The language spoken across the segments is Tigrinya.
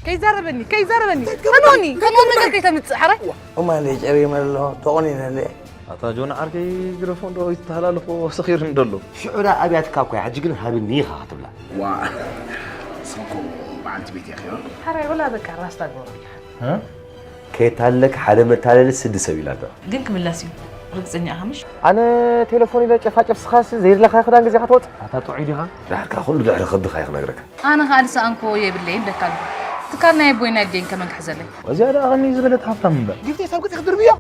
ከይዛረበኒ ከይዛረበኒ ከኖኒ ከኖኒ ነገር ከይተምፅእ ሓራይ። እማለ ጨሪመ ኣሎ ተቆኒነ እንደ ኣታ ጆን ዓርከይ ግረፎ እንዶ ይተሃላለፎ ሰኺሩ እንዶ ኣሎ። ሽዑ ዳ ኣብያትካ እኮ ሕጂ ግን ሃብኒ ኢኻ ክትብላ። ዋ ሰኮ በዓልቲ ቤት ኢኺ። ሓራይ ወላ በቃ ራስታ ግበሩ። ከየታለክ ሓደ መታለሊ ስዲ ሰብ ኢላታ። ግን ክምለስ እዩ። ርግፀኛ ኢኻ ምሽ? ኣነ ቴሌፎን ኢለ ጨፋጨፍ ስኻሲ ዘይድለኻ ክዳን ገዚኻ ትወፅእ ኣታ ጥዑይ ዲኻ? ዳሕርካ ኩሉ ድሕሪ ክብድኻ እዩ ክነግረካ። ኣነ ከዓ ዝሰኣንክዎ የብለይን ኢለካ ኣለኹ። ትካል ናይ ኣቦይን ኣዴን ከመን ክሕዘለይ? እዚኣ ደኣ ቐንይ ዝበለት ሃብታም እምበር። ጊፍተይ ሳብ ገጽ ክድርብዮ።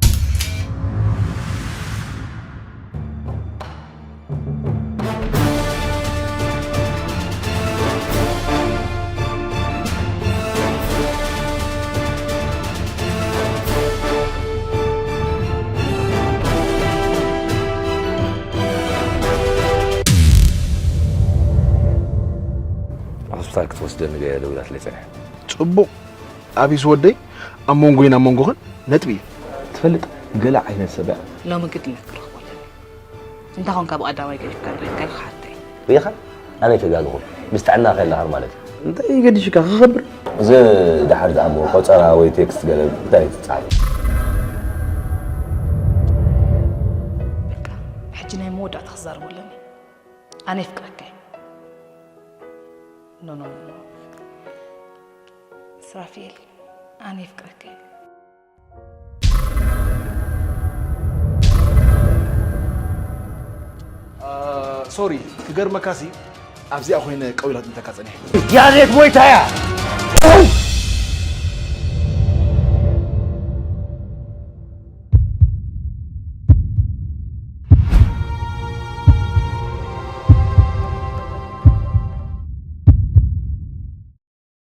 ሆስፒታል ክትወስደኒ ገለ ደዊላትለይ ጸኒሐ። ጽቡቕ ኣቢስ ወደይ ኣብ መንጎይን ኣብ መንጎኽን ነጥቢ እዩ። ትፈልጥ ገለ ዓይነት ሰብ እያ። ሎሚ ግድነት ክረኽቦ ኣለኒ። እንታ ኾንካ ብቐዳማይ ገዲፍካ ዶ ኢልካ ክሓተይ። ርኢኻ? ኣነ ኣይተጋገኹን። ምስ ጥዕናኻ የለኻን ማለት እዩ። እንታይ ገዲሽካ ክኸብር? እዚ ደሓር ዝኣምዎ ቆጸራ ወይ ቴክስት ገለ እንታይ ትጻሕፍ? በቃ ሕጂ ናይ መወዳእታ ክዛረቦ ኣለኒ። ኣነ የፍቅረካ እየ። ኖ ኖ ኖ ኖ። ስራፊኤል ኣነ የፍቅረካ እየ። ሶሪ ክገርመካሲ ኣብዚኣ ኮይነ ቀዊላት እንተካ ጸኒሐ። ያሬድ ሞይታያ